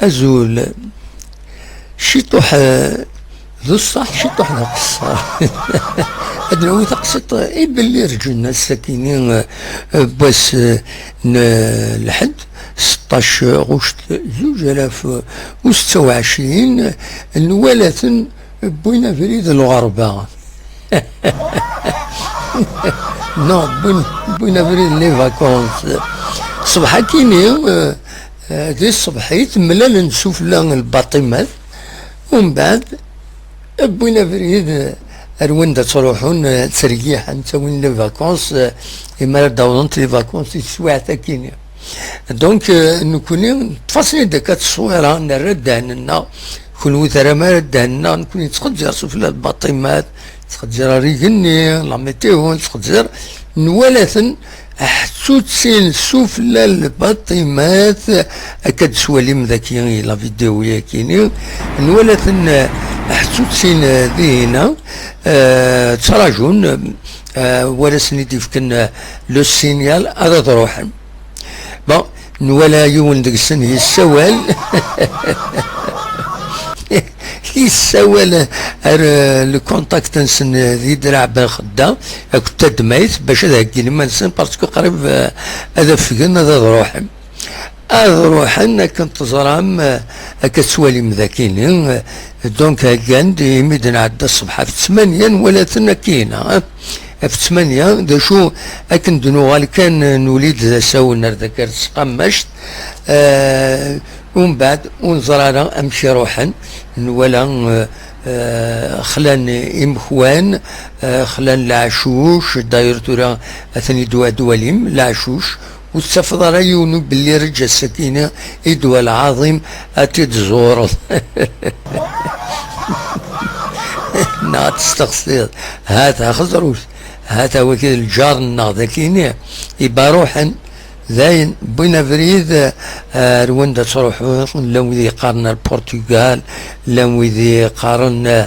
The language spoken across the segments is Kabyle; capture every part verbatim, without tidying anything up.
Azul. Ciṭuḥ, eh, d ṣṣeḥ, ciṭuḥ d aqeṣṣer. Ad nawi taqsiṭ, eh, i belli rǧun ass-akini, eh, eh, n wass, eh, n, eh, lḥedd, seṭṭac ɣuct zuǧ alaf u setta u ɛecrin, eh, nwala-ten wwin abrid n lɣerba. Non, wwin, wwin abrid n les vacances. Ṣṣbeḥ-akini, eh, eh, di ṣṣbeḥ-it, mlalen sufella n lbaṭimat, umbeɛd, wwin abrid, eh, ar wanda ttruḥun, eh, ttergiḥen, ttawin les vacances, eh, imi ara d-awḍent les vacances di teswiɛt-akini. Donc, euh, nekkni, ṭṭef-asen-id akka tteswira, nerra ddehn-nneɣ, kunwi terram ara ddehn-nneɣ, nekkni nettxezzir sufella lbaṭimat, nettxezzir ar igenni, la météo, nettxezzir, nwala-ten, ḥettut-tt-in sufella lbaṭimat, akka d-teswalim daki la vidéo-yakini, nwala-ten, ḥettut-tt-in dihina, euh, ttrajun, euh, war asen-id-ifken, euh, le signal, ad ad-ruḥen. Bon, nwala yiwen deg-sen yessawal. Yessawal ar, euh, le contact-nsen, euh, di Draɛ Ben Xedda, akked tadmayt, bac ad heggin iman-nsen, parce que qrib, euh, ad afgen, ad ad-ruḥen. Ad ruḥen, akken teẓram, euh, akka tettwalim dakini, euh, donc heggan-d, imi d-nɛedda ṣṣbeḥ ɣef ttmanya, nwala-ten akkina, euh, ɣef ttmanya, d acu, akken d-nuɣal kan, nuli-d d asawen ar daki ar tesqammact, eh, umbeɛd ur neẓri ara amek i ruḥen, nwala, eh, eh, xlan imekwan, eh, xlan leɛcuc, d'ailleurs tura atan i d-, ad twalim leɛcuc, ur tettafeḍ ara yiwen ur belli rǧa sakina i ddwa lɛaḍim ad t-id-tẓureḍ. Neɣ ad testeqsiḍ, ha-t-a xeẓrut, ha-t-a wagi d lǧar-nneɣ d akini, iba ruḥen, dayen, wwin abrid, eh, ar wanda ttruḥun, llan wid yeqqaren ar Portugal, llan wid yeqqaren, eh,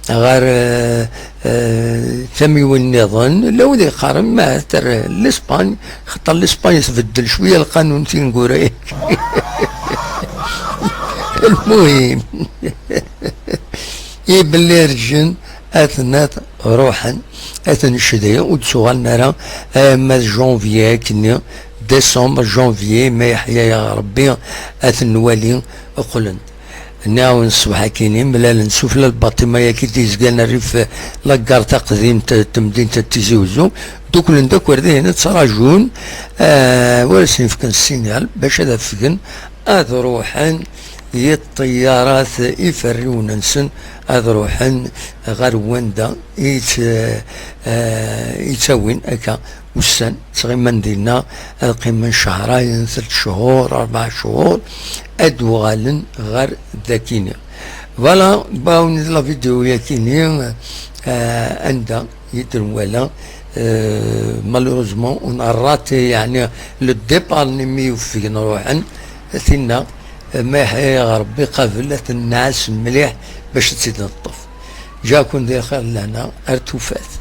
ɣer, eh, eh, tamiwin nniḍen, llan wid yeqqaren ma ter Lispagne, xaṭer Lispagne tbeddel cwiya lqanun tineggura-agi. Lmuhim, i belli rǧen, aten-at ruḥen, aten cdi, ur d-tuɣalen ara, ama d janvier akkenni, décembre, janvier, ma yeḥya-yaɣ Rebbi, aten nwali, qqlen. Nniɣ-awen ṣṣbeḥ-akini, mlalen sufella lbaṭima-yagi d-yezgan rrif, eh, la gare taqdimt n temdint n Tizi Uzzu, dduklen-d akk ar dihin, ttrajun, eh, war asen-fken ssinyal, bac ad afgen, ad ruḥen di ṭṭeyyarat iferriwen-nsen, ad ruḥen ɣer wanda i tt-, eh, i ttawin akka ussan, ttɣiman dinna, ad qqimen cehrayen, telt cchur, rebɛa cchur, ad d-uɣalen ɣer dakini. Voilà, bawen la vidéo-yakini, eh, anda i d-nwala, eh, malheureusement, on a raté, yeɛni, le départ n imi ufgen ruḥen, tinna, eh, ma yeḥya-yaɣ Rebbi qabel, ad ten-nɛass mliḥ bac ad tt-id-neṭṭef. Ǧǧaken di lxir d lehna, ar tufat.